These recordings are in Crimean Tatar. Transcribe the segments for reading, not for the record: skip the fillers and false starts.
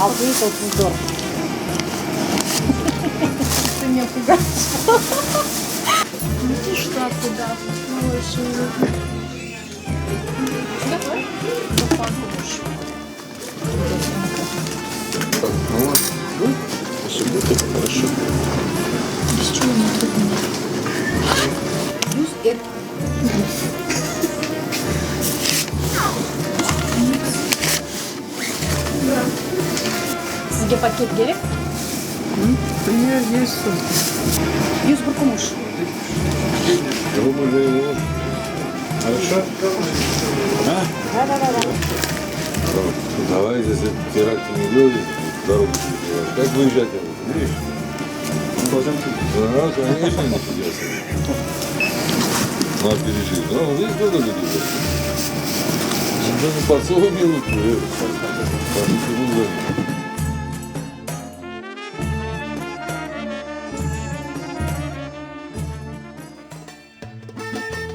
634. Ты меня пугаешь. Sizge paket kerek? 101 kümüş.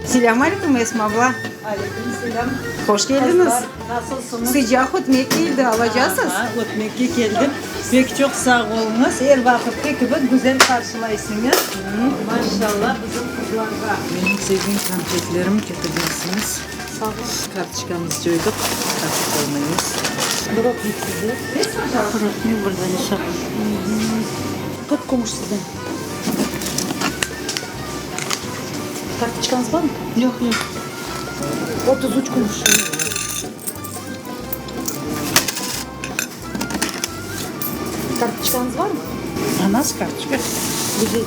Selâm aleyküm, Esma abla. Aleyküm selâm. Hoş keldiñiz. Qızlar, nasılsıñız? Sıcaq ötmek keldi, alacasız? Aha, ötmekke keldim. Pek çoq sağ oluñız. Er vaqıtki kibi güzel qarşılaysıñız. Maşallah bizim qızlarğa. Menim sevgen konfetlerim ketirgensiñiz. Sağ olun. Kartoçkamızı coydıq, artıq olmaymız. Qırıq sizde. 40 bir dane şaq. 40 kümüş sizden. Kartoçkañız barmı? Yoq, yoq. 33 kümüş. Kartoçkañız barmı? A nasıl kartoçka? Güzel.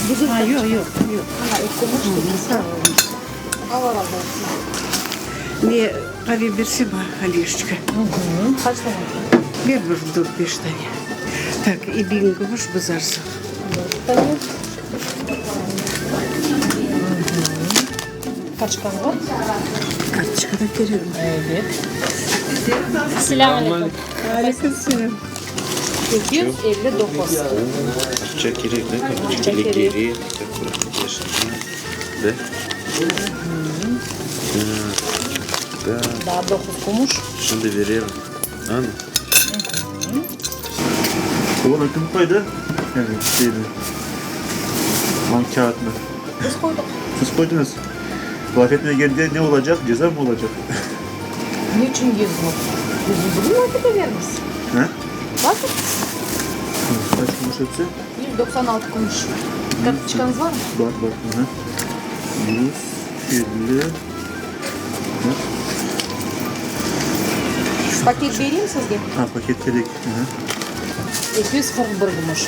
Güzel A, yoq, yoq, yoq. Ana, eki kümüş. Sağ oluñız. Allah razı olsun. Ne qave berse bar, Alişçka. Qaç tane? Ber bir dört beş tane. Tak, i biñ kümüş bızarsıq. Dört tane. Kartoçkañ bar? Kartoçka da kerek. Evet. Selâm aleyküm. Aleyküm selâm. 259. Aqça kerek, da? Aqça Или kerek. kerek, da? Так, так. Daa doquz kümüş. Şimdi bererim. Ana. Onı kim qoydı? Yani şeyni, kâğıtnı. Biz qoydıq. Siz qoydıñız. Laf etmegende ne olacaq, ceza mı olacaq? Ne içün yüz mı? Biz bugün laf etebermiz. Ha? Laf et. Qaç kümüş etse? 196 kümüş. Kartoçkañız barmı? Bar, bar. Aha. 150. Paket bereyim sizge? Ha, paket kerek. Aha. 241 kümüş.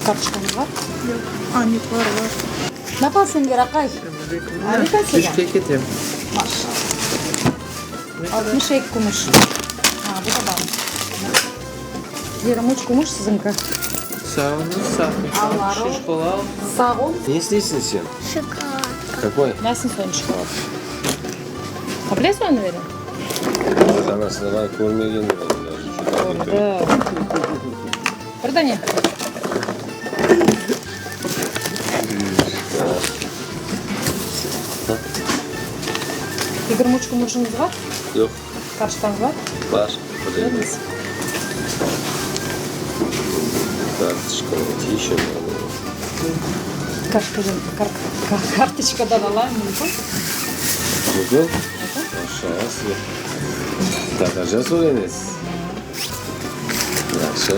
Kartoçkañız bar? Yoq. A, yoq, bar, bar. Napasıñ, Enver aqay? Aleyküm selâm. İşke ketem. Maşallah. 62 kümüş. Ha, bu da barmış. 23 kümüş siziñki. Sağ oluñız, sağ Allah olun. Şokolad. Sağ ol. Ne isteysiñ sen? Şokolad. Какой? Nasıl soñ şokolad? Qabile soñunu berem? Anasını körmegen Kördi. Bir dane. 23 kümüşiñiz bar? Yoq. Kartoçkañız bar? Bar. Beriñiz. Карточка найти еще надо. Kartoçkadan, kar- kartoçkadan alayım mümkün. Mümkün? Maşallah sizge. Tatarca söyleysiñiz. Yahşı.